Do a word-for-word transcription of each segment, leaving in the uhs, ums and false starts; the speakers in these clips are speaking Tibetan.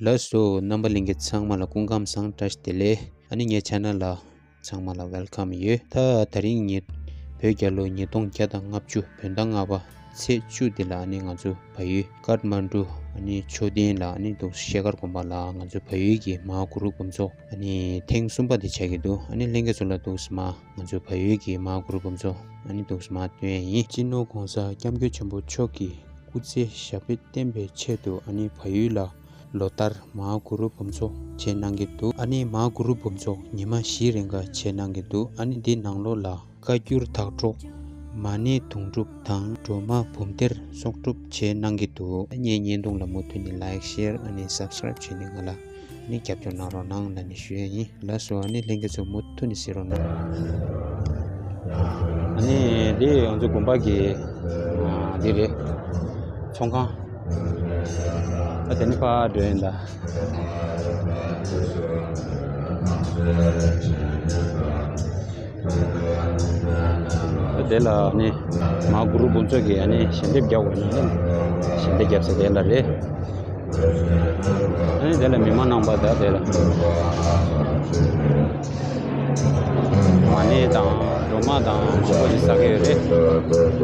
ལགས་སོ། རྣམ་པ་ལྷན་རྒྱས་ཚང་མ་ལ་སྐུ་ཁམས་བཟང་། བཀྲ་ཤིས་བདེ་ལེགས། ཨ་ནི་ངའི་ཆེ་ནལ་ལ་ཚང་མ་ལ་ཝེལ་ཀམ་ཡོད། ད་དེ་རིང་ཉིད་བོད་རྒྱལ་ལོ་ཉིས་སྟོང་བརྒྱ་དང་ལྔ་བཅུ་བོད་ཟླ་ལྔ་པ་ཚེས་བཅུ་འདི་ལ་ཨ་ནི་ང་ཚོ་བལ་ཡུལ་ཀཏ་མན་ཌུ་ཨ་ནི་མཆོད་རྟེན་ལ་ཨ་ནི་འདུག་ཤེལ་དཀར་དགོན་པ་ལ་ང་ཚོ་བལ་ཡུལ་གྱི་མ་ཧཱ་གུ་རུ་འབུམ་ཚོགས་ཨ་ནི་ཐེངས་གསུམ་པ་དེ་ཆགས་ཀྱི་འདུག་ཨ་ནི་ལྷན་རྒྱས་ཚོ་ལ་འདུག་སེ་མར་ང་ཚོ་བལ་ཡུལ་གྱི་མ་ཧཱ་གུ་རུ་འབུམ་ཚོགས་ཨ་ནི་འདུག་སེ་མར་སྟོན་ཡ་ཡིན། སྤྱི་ནོར་༸གོང་ས་༸སྐྱབས་མགོན་ཆེན་པོ་མཆོག་གི་སྐུ་ཚེ་ཞབས་པད་བརྟན་པའི་ཆེད་དུ་ཨ་ནི་བལ་ཡུལ་ལ་ལོ་ལྟར་མ་ཧཱ་གུ་རུ་འབུམ་ཚོགས་བྱེད་གནང་གི་འདུག་ཨ་ནི་མ་ཧཱ་གུ་རུ་འབུམ་ཚོགས་ཉི་མ་བཞི་རིང་ག་བྱེད་གནང་གི་འདུག་ཨ་ནི་འདི་ནང་ལོགས་ལ་བཀའ་འགྱུར་དག་སྒྲོགས། མ་ཎི་དུང་སྒྲུབ་དང་སྒྲོལ་མ་འབུམ་སྡེར་གསོག་སྒྲུབ་བྱེད་གནང་གི་འདུག་ངའི་བརྙན་ཐུང་ལ་མུ་མཐུད་ནས་ལའིཀ་ཤེར་ཨ་ནི་སབ་སི་ཀ་རེབ་བྱས་ནས་ང་ལ་ཨ་ནི་རྒྱབ་སྐྱོར་གནང་རོགས་གནང་ལབ་ནས་ཞུ་ཡ་ཡིན། ལགས་སོ། ཨ་ནི་ལྷན་རྒྱས་ཚོ་མུ་མཐུད་ནས་གཟིགས་རོགས་གནང་། ཨ་ནི་འདི་ང་ཚོ་དགོན་པ་གི་ཨ་འདི་རེད། ཚོང་ཁང་། ཨ་དེ་ནི་ཕར་འགྲོ་ཡིན་ད། ཨ་དེ་ལ་ཨ་ནི་མ་ཧཱ་གུ་རུ་འབུམ་ཚོགས་ཀྱི་ཨ་ནི་ཞལ་འདེབས་རྒྱག་དགོས་ན་ཨ་ནི་ཞལ་འདེབས་རྒྱབ་ས་དེ་ལ་རེད། ཨ་ནི་དེ་ལ་མི་མང་རྣམ་པ་དང་དེ་ལ་མ་ཎི་དང་སྒྲོལ་མ་དང་མང་པོ་ཞིག་ཟ་གི་ཡོད་རེད། སྤྱང་པོ་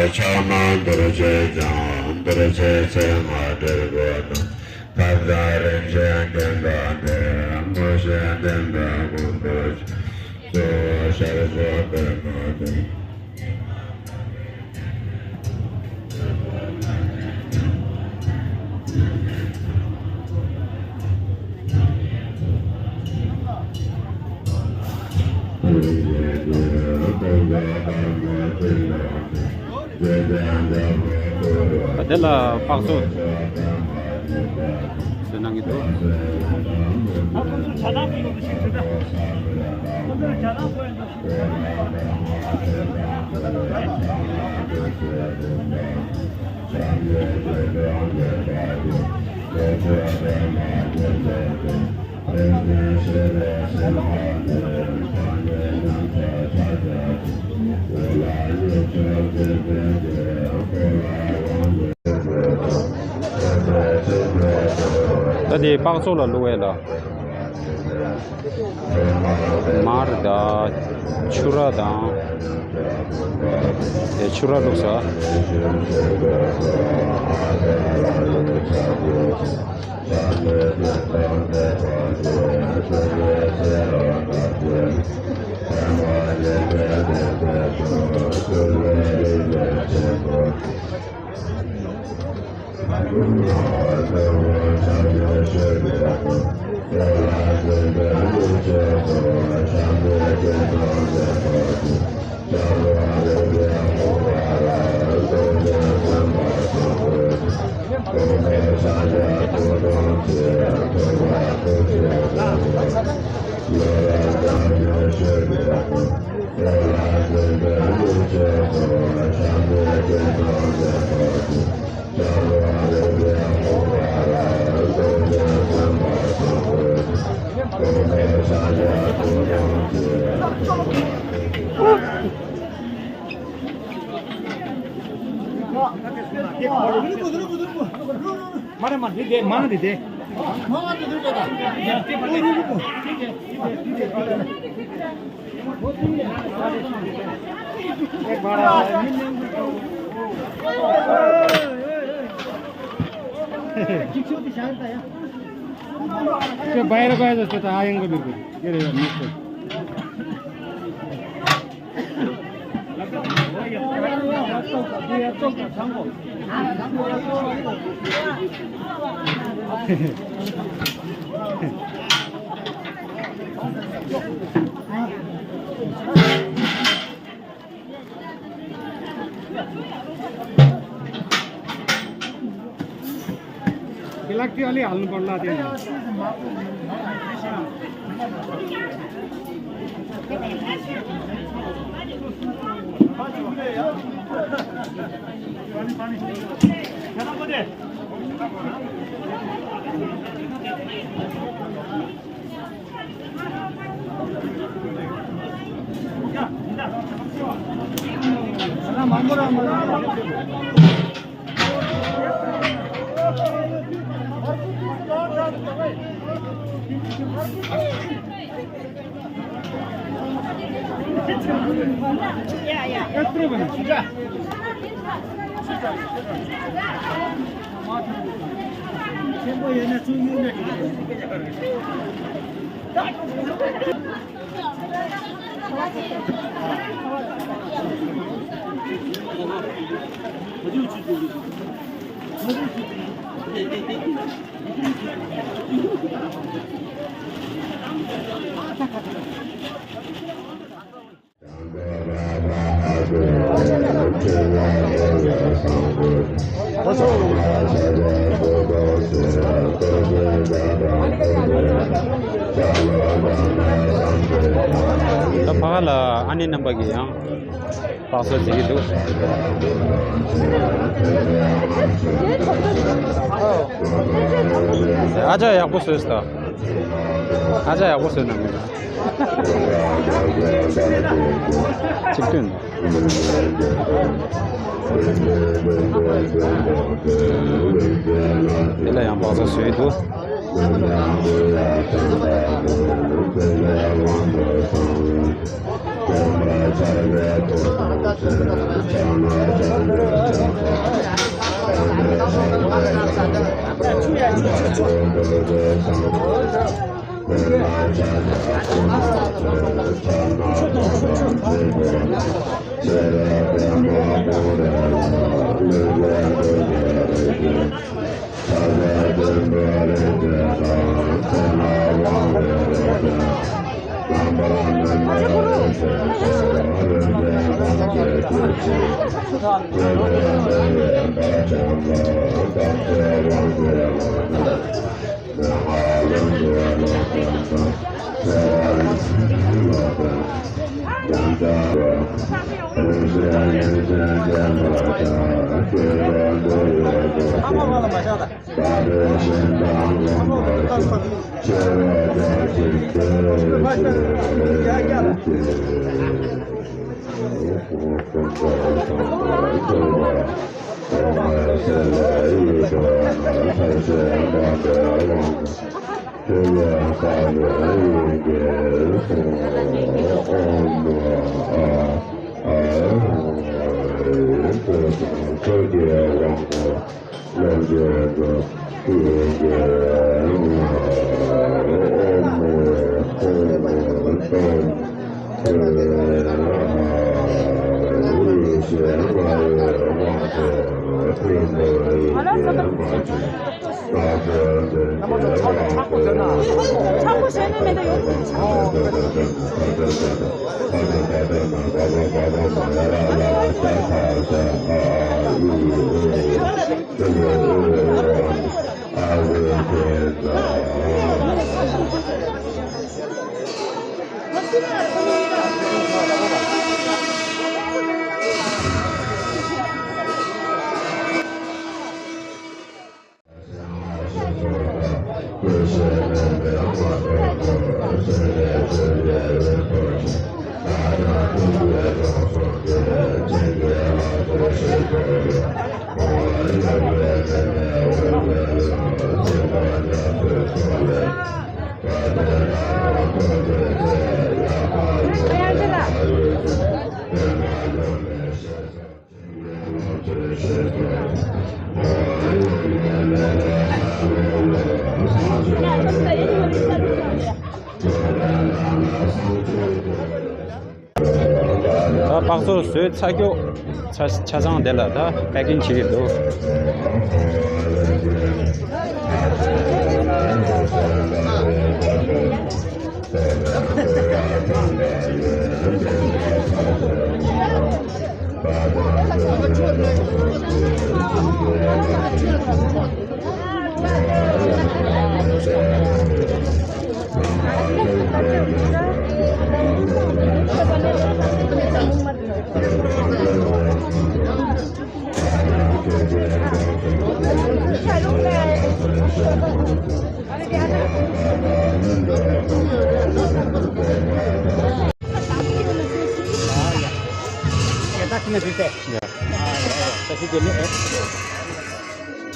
ཕྱག་ན་རྡོ་རྗེ་འཆང་། རྡོ་རྗེ་ཚེ་མ་འདིར་བཀོད་དོ། ཐབས་དང་རིན་ཆེན་ལྡན་པ་འདི། མོས་ཤིང་ལྡན་པ་ཀུན་ཏུ་སྤྱོད། གཙོ་བོ་ཤར་ཕྱོགས་པདྨ་སྟེང་། དེ་ལ་དཔག་ཚོད་བཟོས་གནང་གི་འདུག་ད་དེ་སྤགས་ཚོགས་ལ་བླུགས་ཡས་ལ། མར་དང་ཆུ་ར་དང་། དེ་ཆུ་ར་བླུགས་ས། མ་རེད་མ་རེད་དེ་མ་རེད་དེ། त्यो बाहिर गए जस्तो त आयनको बिल्कुल के अरे मिस्टर। बेलायत चाहिँ अलि हाल्नु पर्ला त्यहाँ। ད་ཕ་ག་ལ་ཨ་ནེ་རྣམ་པ་གིས་ཡང་སྦག་སོ་བྱེད་ཀྱི་འདུག་ཨ་ཅག་ཡག་པོ་བཟོས་སོང་། ཨ་ཅག་ཡག་པོ་བཟོས་གནང་གི་འདུག་ཆིག་སྟོན། དེ་ལ་ཡང་སྦག་སོ་བཟོས་འདུག་ད་སྦག་སོ་བཟོས་ཚར་ཀྱོག་ཆ་ཆ་ཚང་དེ་ལ་ད་པེ་ཀིང་བྱེད་ཀྱི་འདུག་ནས་བྲིས་ཏེ། ཡ། ཨ་ཡ་ཡ། ད་ཤི་དེ་ནི་ཨེ།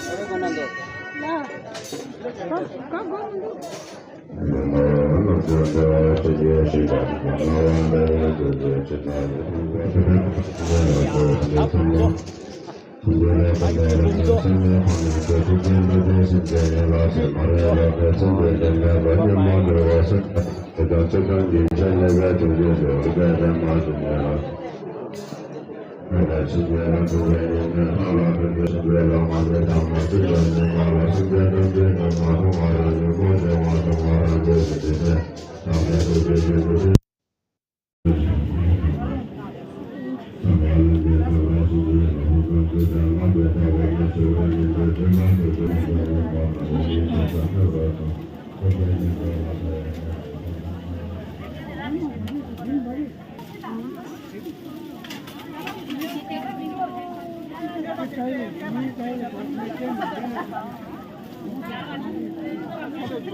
ཨ་རེ་ག་ན་འདུག་ཡ། ག་ག་ག་མི་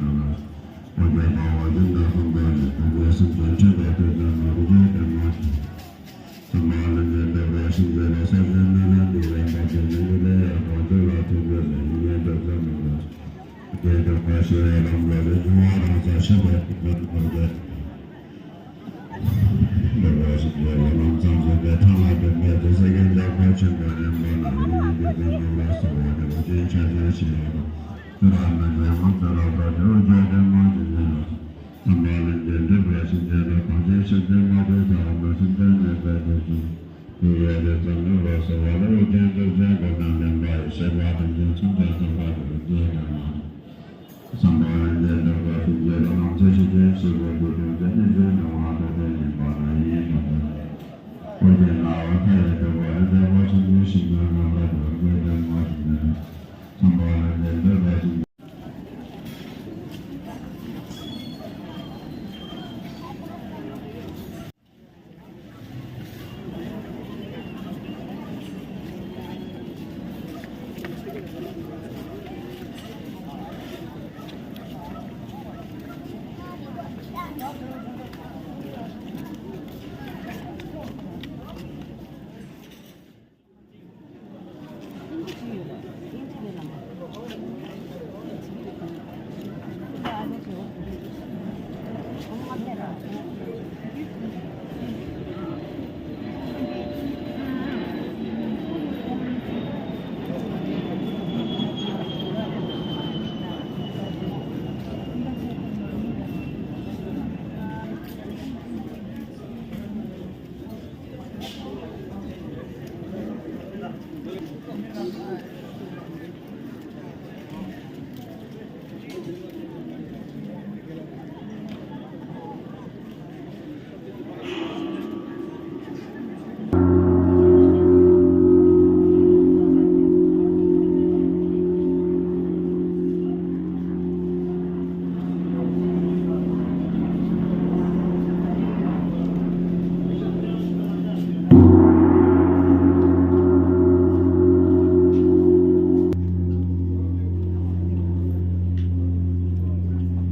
འདུག་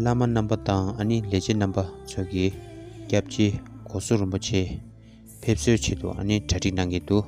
བླ་མ་རྣམ་པ་དང་ཨ་ནི་ལས་བྱེད་རྣམ་པ་ཚོ་གིས་སྐྱབས་རྗེ་སྒོ་བཟོ་རིན་པོ་ཆེ་ཕེབས་བསུའི་ཆེད་དུ་ཨ་ནི་གྲ་སྒྲིག་གནང་གི་འདུག་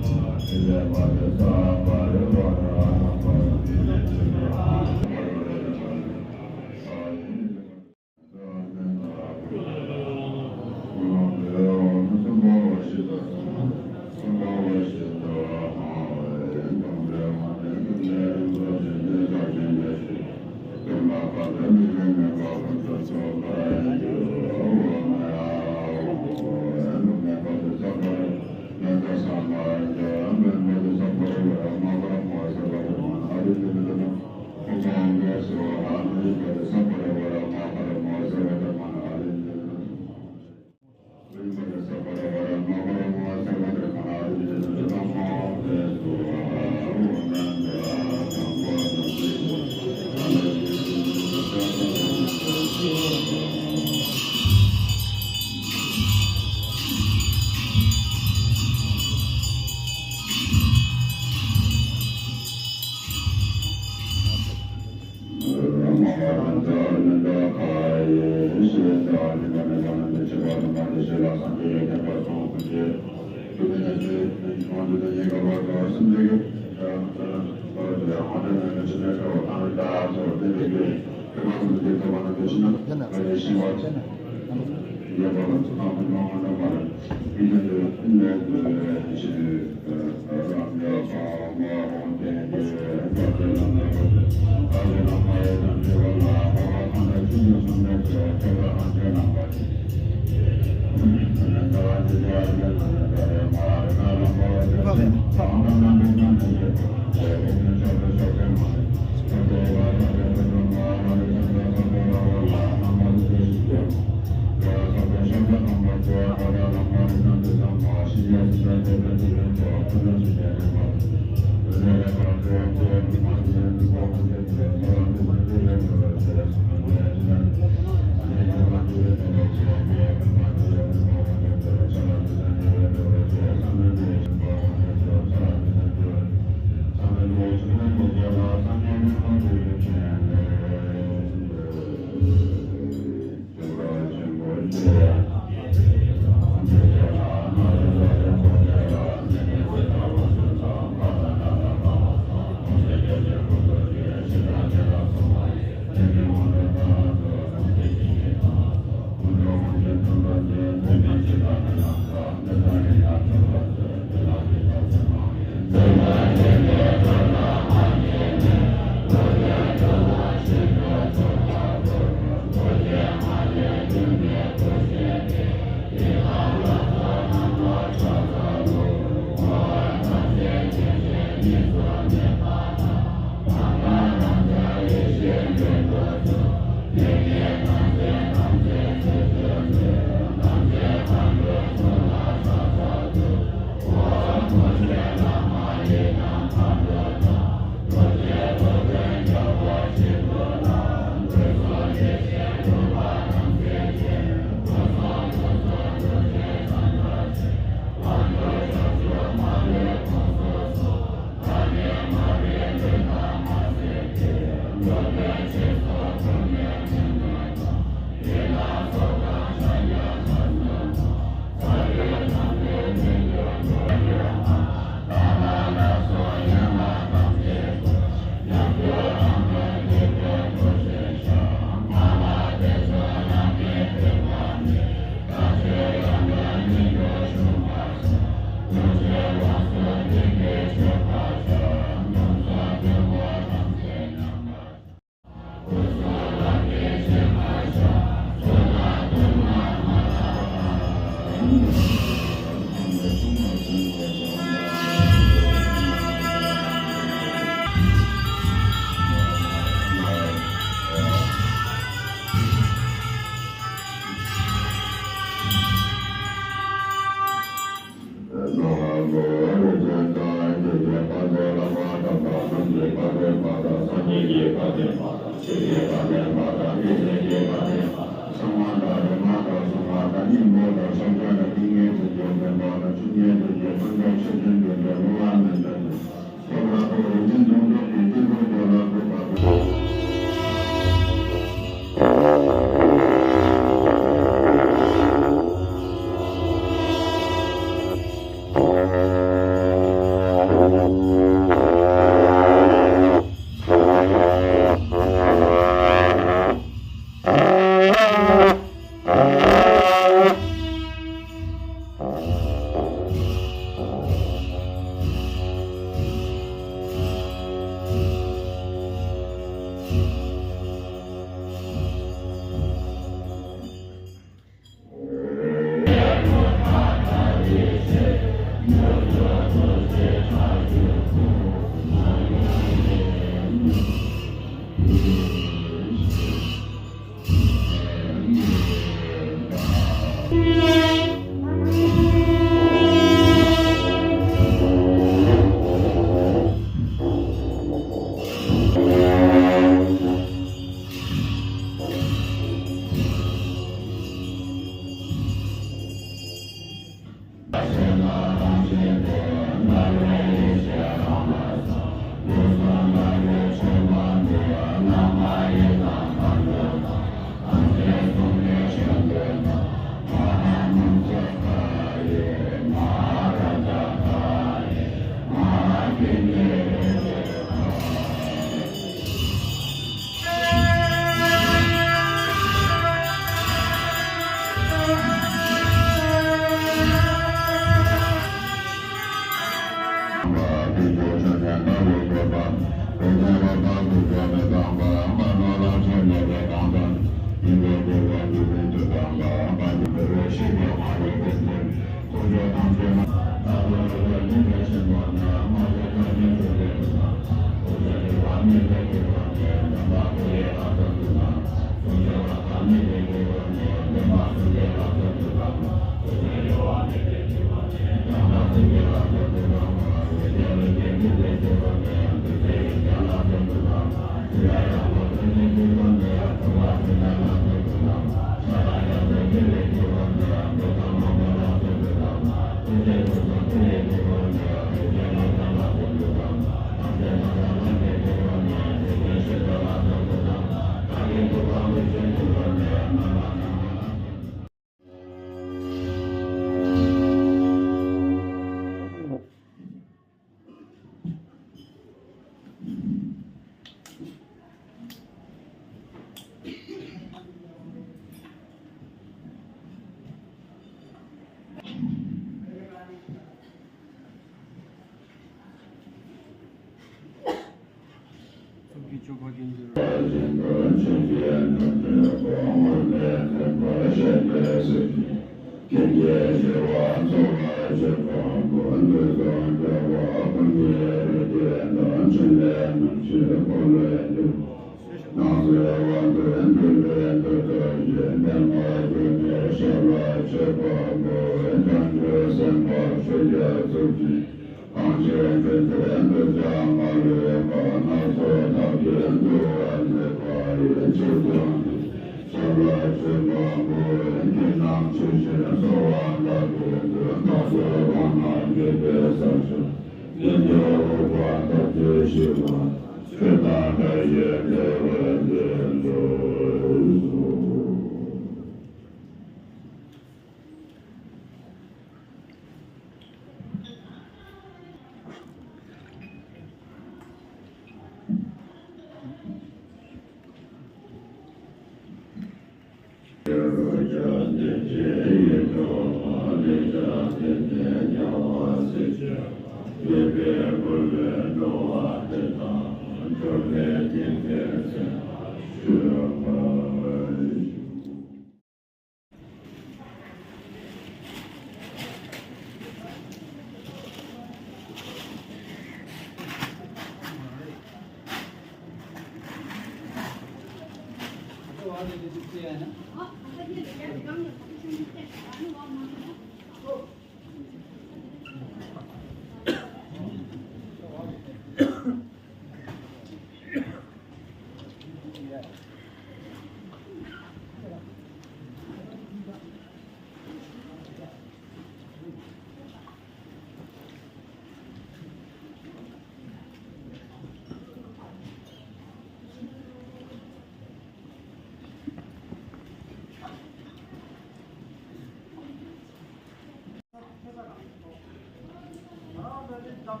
ཌོག་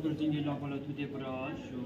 ཊར་བསྟན་འཛིན་ལགས་ཁོང་ལ་ཐུགས་བདེ་པོ་ར་ཞུ།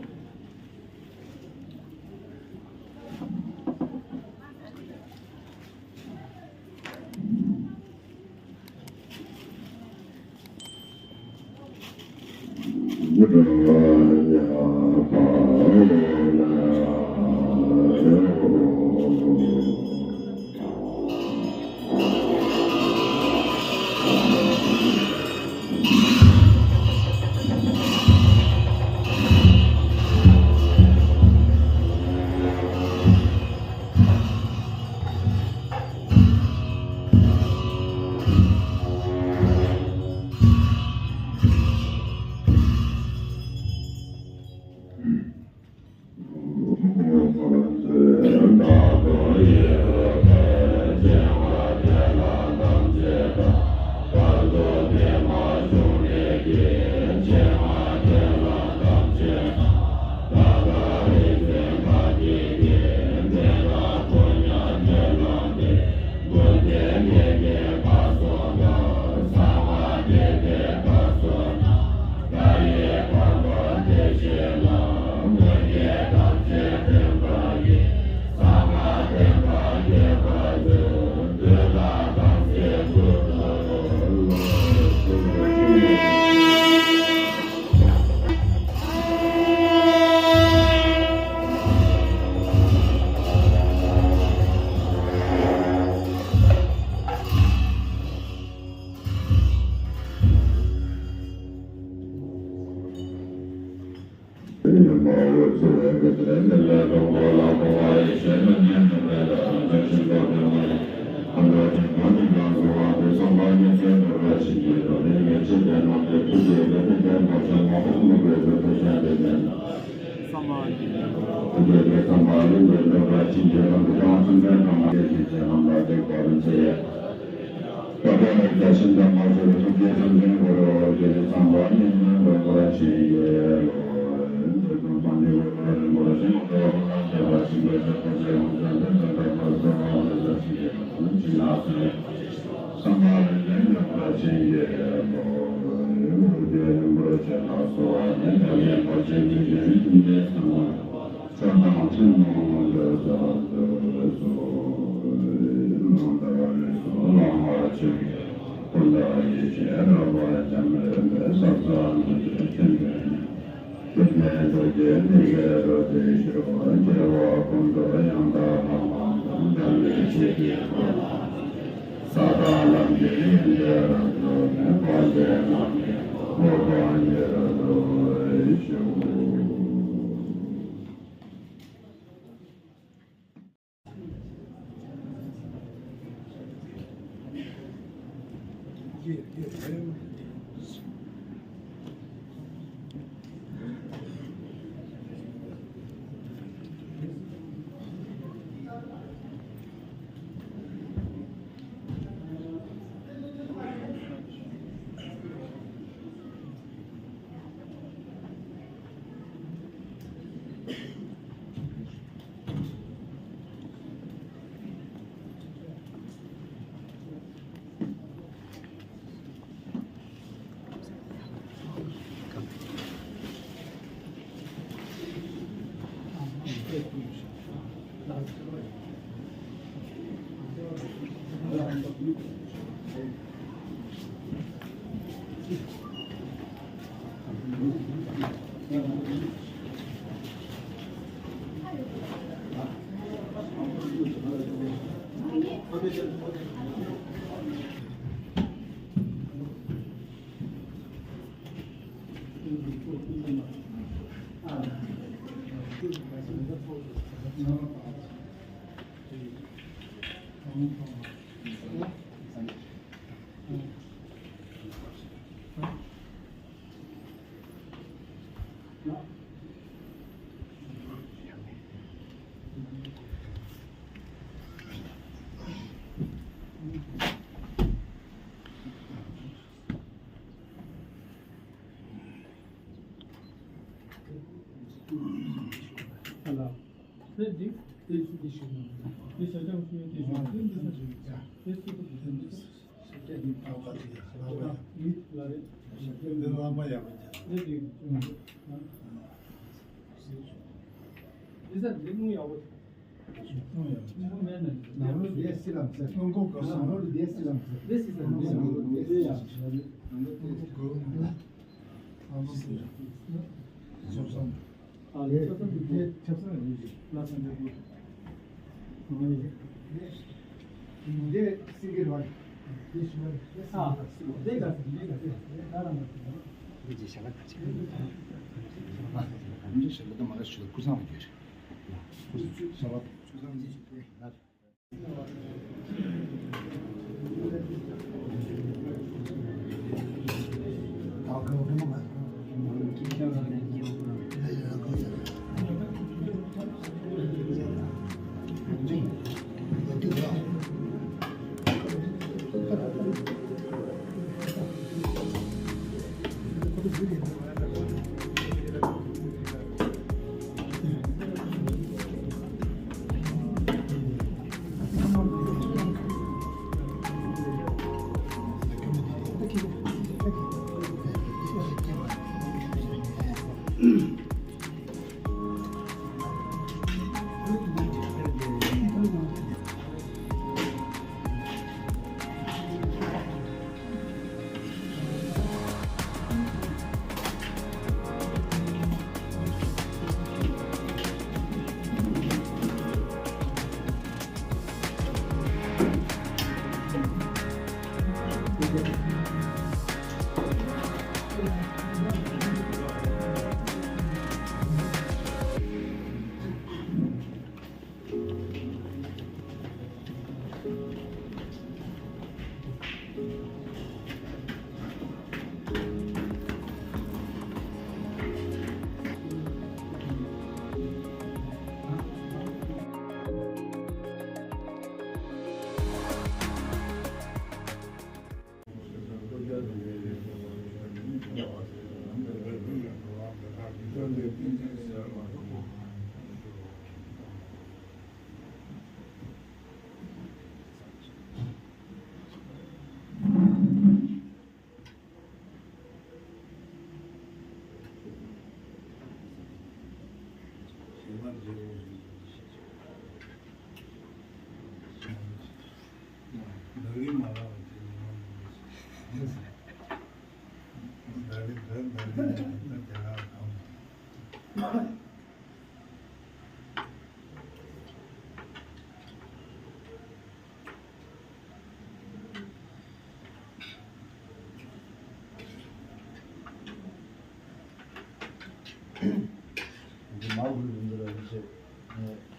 འདི་མ་འགུལ་རིང་དུ་ར་ཡིན་ཞེས།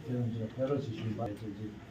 ཁྱེད་རང་ཚོ་ཕེབས་རོགས་ཞེས་ཞུས་པ་ཡིན་ཞེས།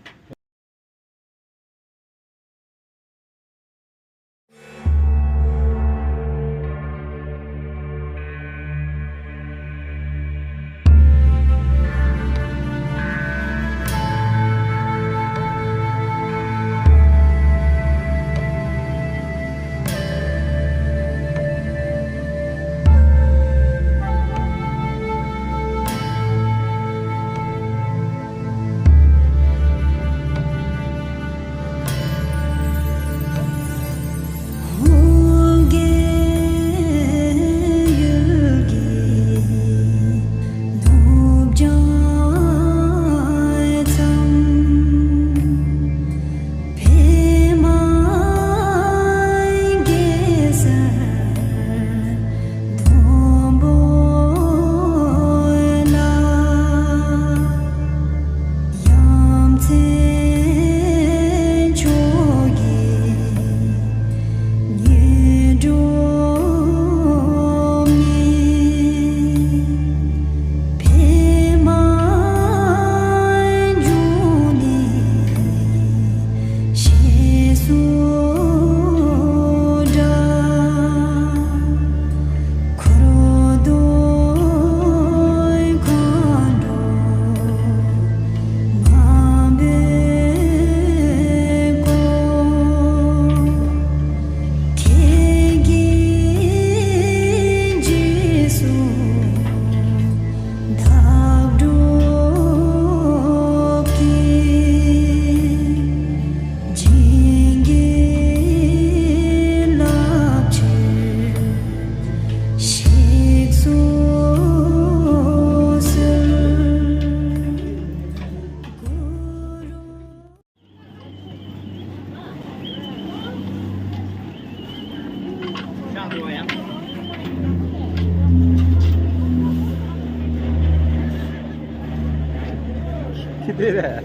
དུས་རེད།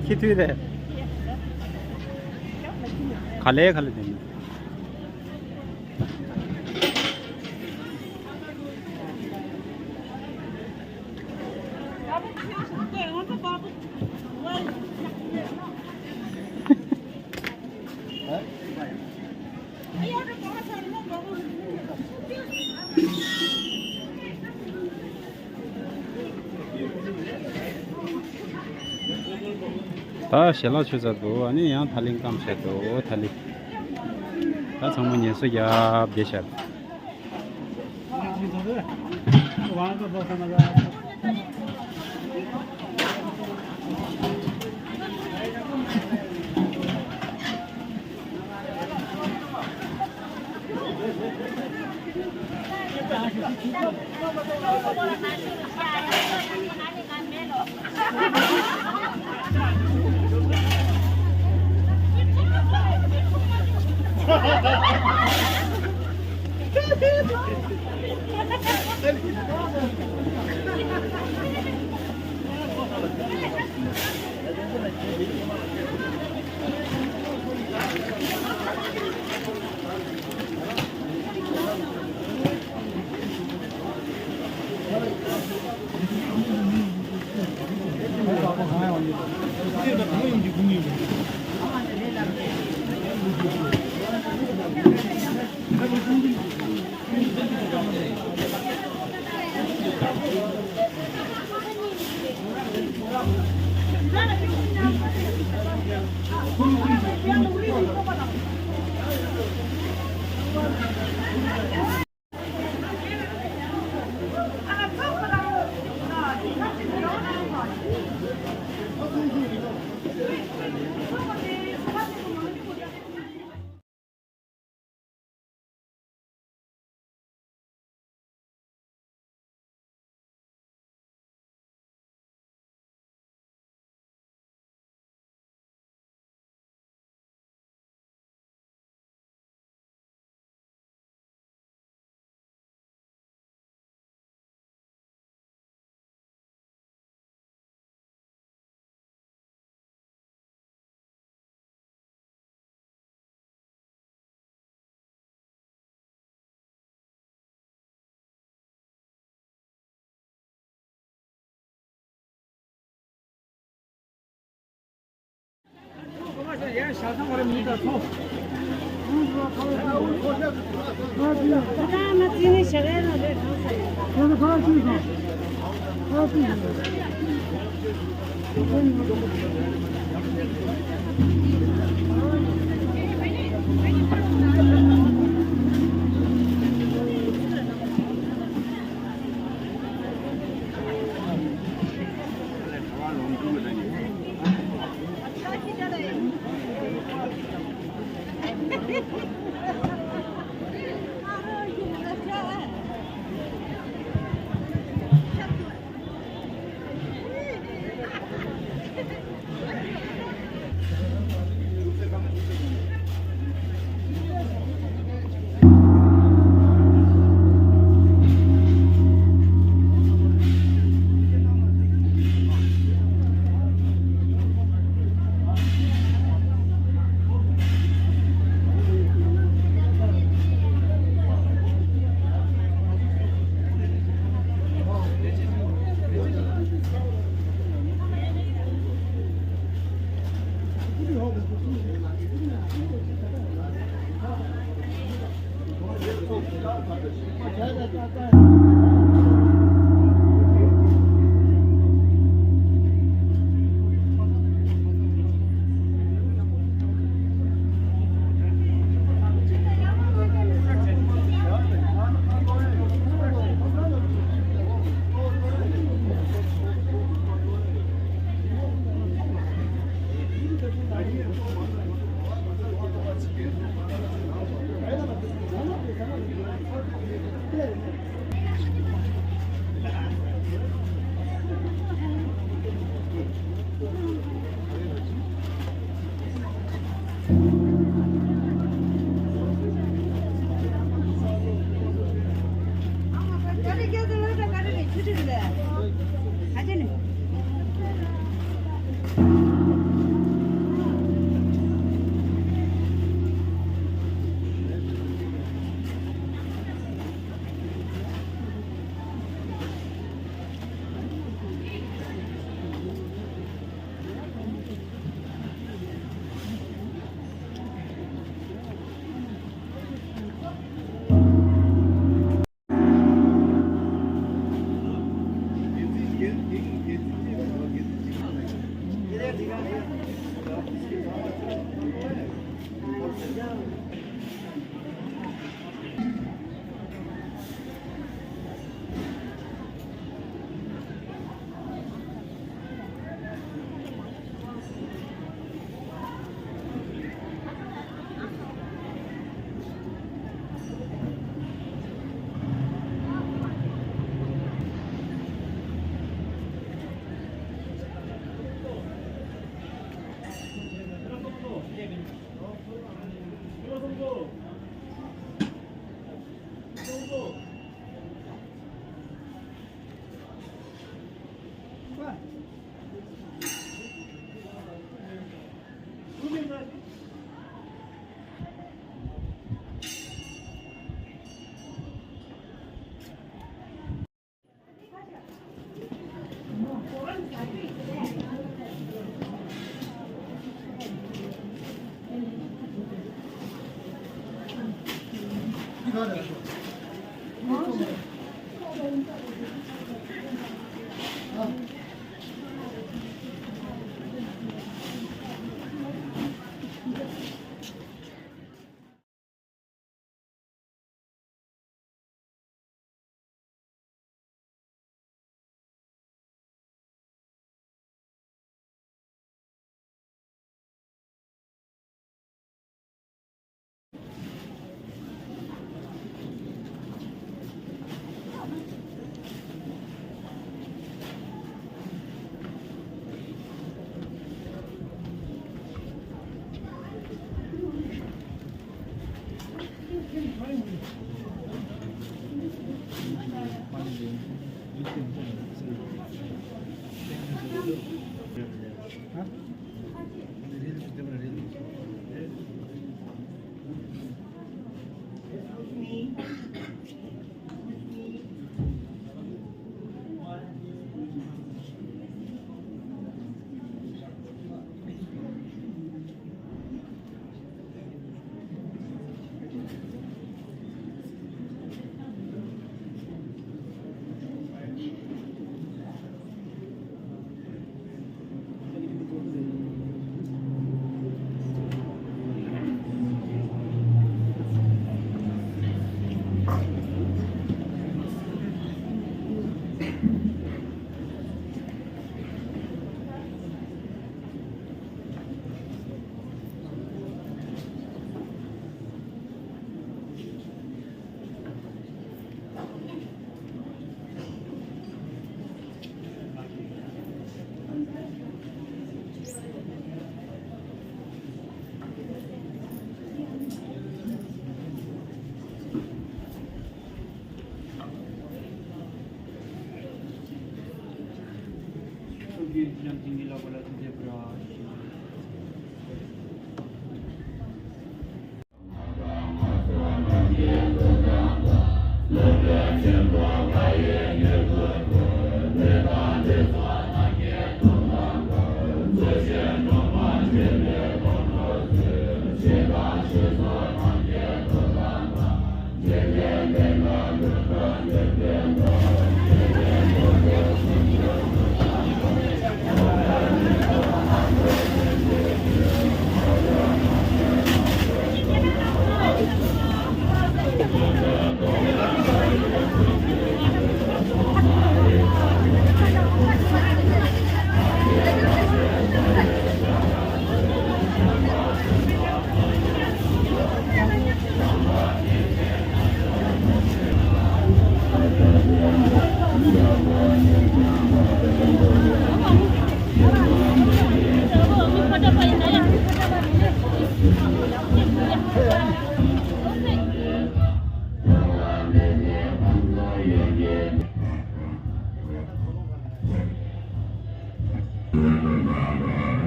ཁྱི་དུས་རེད། ག་ལེ་ག་ལེ་དེ་ནི། ད་ཞལ་ལག་མཆོད་ཚར་འདུག་ཨ་ནི་ཡང་ཐག་ལིང་སྐམ་བྱས་འདུག་ཐག་ལིང་། ད་ཚང་མ་ངལ་གསོ་རྒྱབ་བསྡད་ཤག་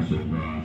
ད་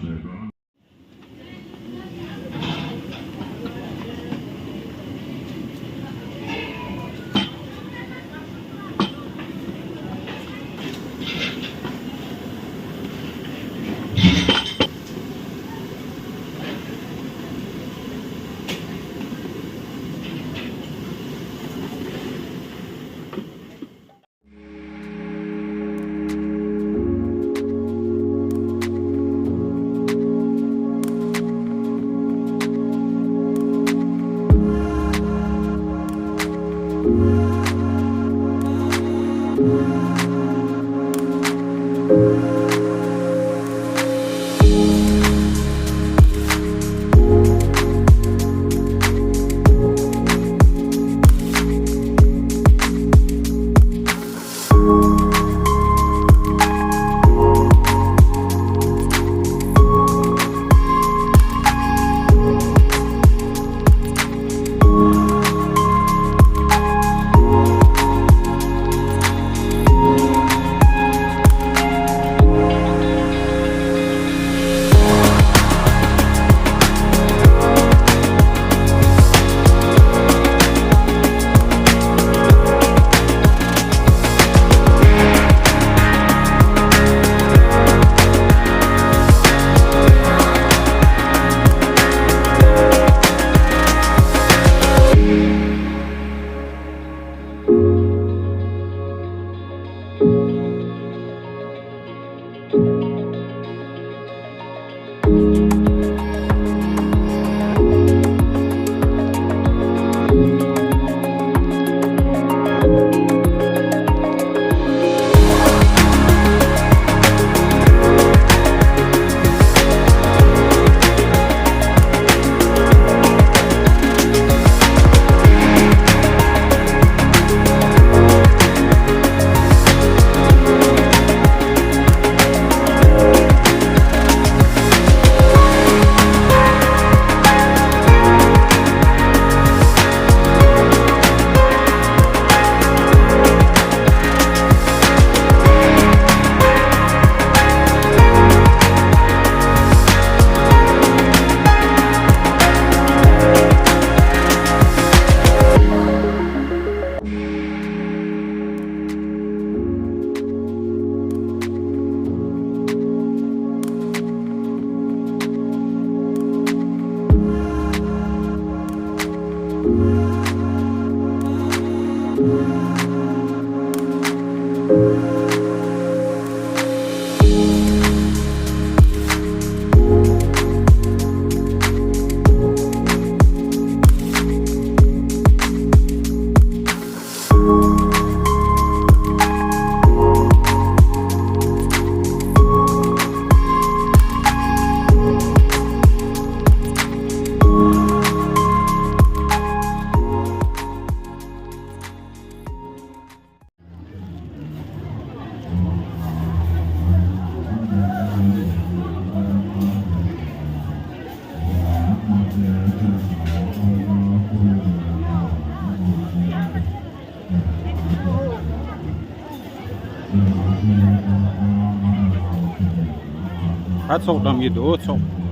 ཚོགས་བཀྲམ་གྱི་འདུག་ཚོགས།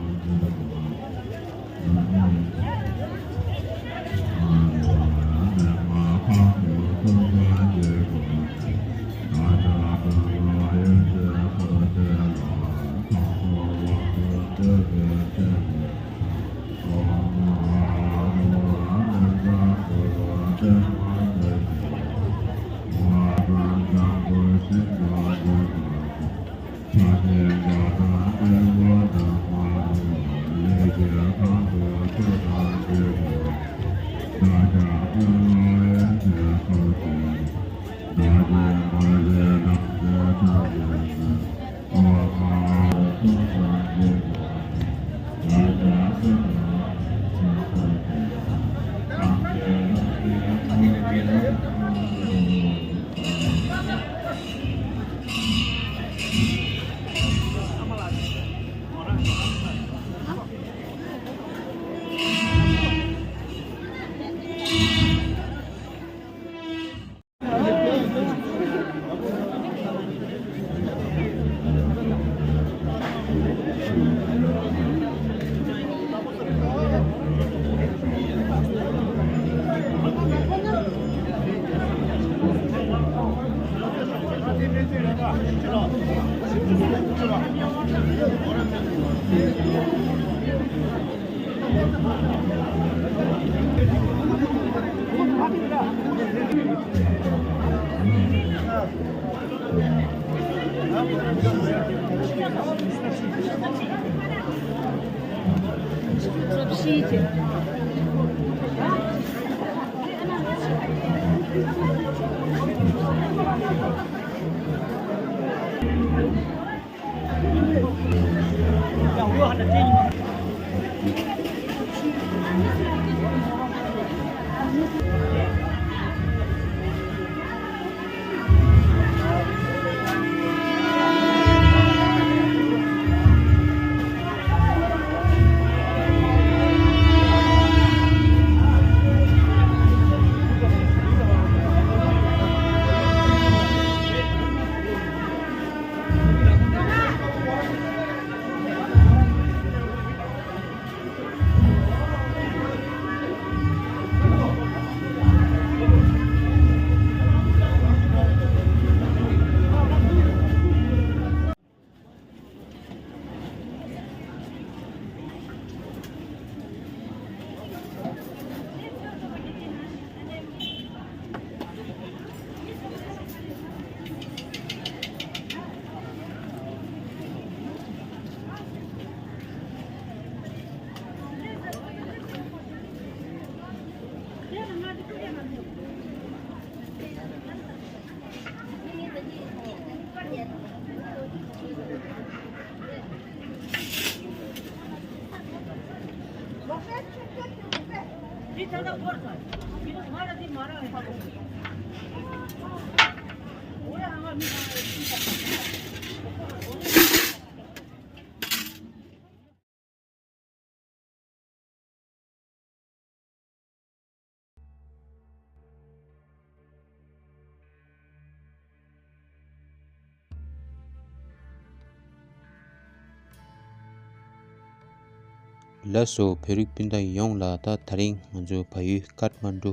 ལགས་སོ། བོད་རིགས་སྤུན་ཟླ་ཡོངས་ལ། ད་དེ་རིང་ང་ཚོ་བལ་ཡུལ་ཀཏ་མན་ཌུ་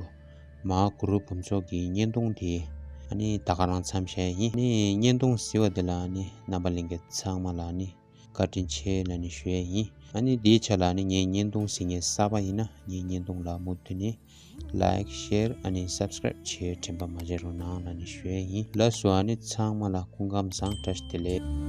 མ་ཧཱ་གུ་རུ་ཕུན་ཚོགས་ཀྱི་བརྙན་ཐུང་དེ་ཨ་ནི་ད་ག་རང་མཚམས་བཞག་ཡིན། ཨ་ནི་བརྙན་ཐུང་གཟིགས་པ་དེ་ལ་ཨ་ནི་རྣམ་པ་ལྷན་རྒྱས་ཚང་མ་ལ་ཨ་ནི་བཀའ་དྲིན་ཆེ་ལབ་ནས་ཞུ་ཡས་ཡིན། ཨ་ནི་དེའི་ཆ་ལ་ཨ་ནི་ངའི་བརྙན་ཐུང་གཟིགས་མཁན་གསར་པ་ཡིན་ན་ངའི་བརྙན་ཐུང་ལ་མུ་མཐུད་ནས་ལའིཀ་ཤེར་ཨ་ནི་སབ་སི་ཀ་རེབ་བྱེད་དྲན་པ་མ་བརྗེད་རོགས་གནང་ལབ་ནས་ཞུ་ཡས་ཡིན། ལགས་སོ། ཨ་ནི་ཚང་མ་ལ་སྐུ་ཁམས་བཟང་། བཀྲ་ཤིས་བདེ་ལེགས།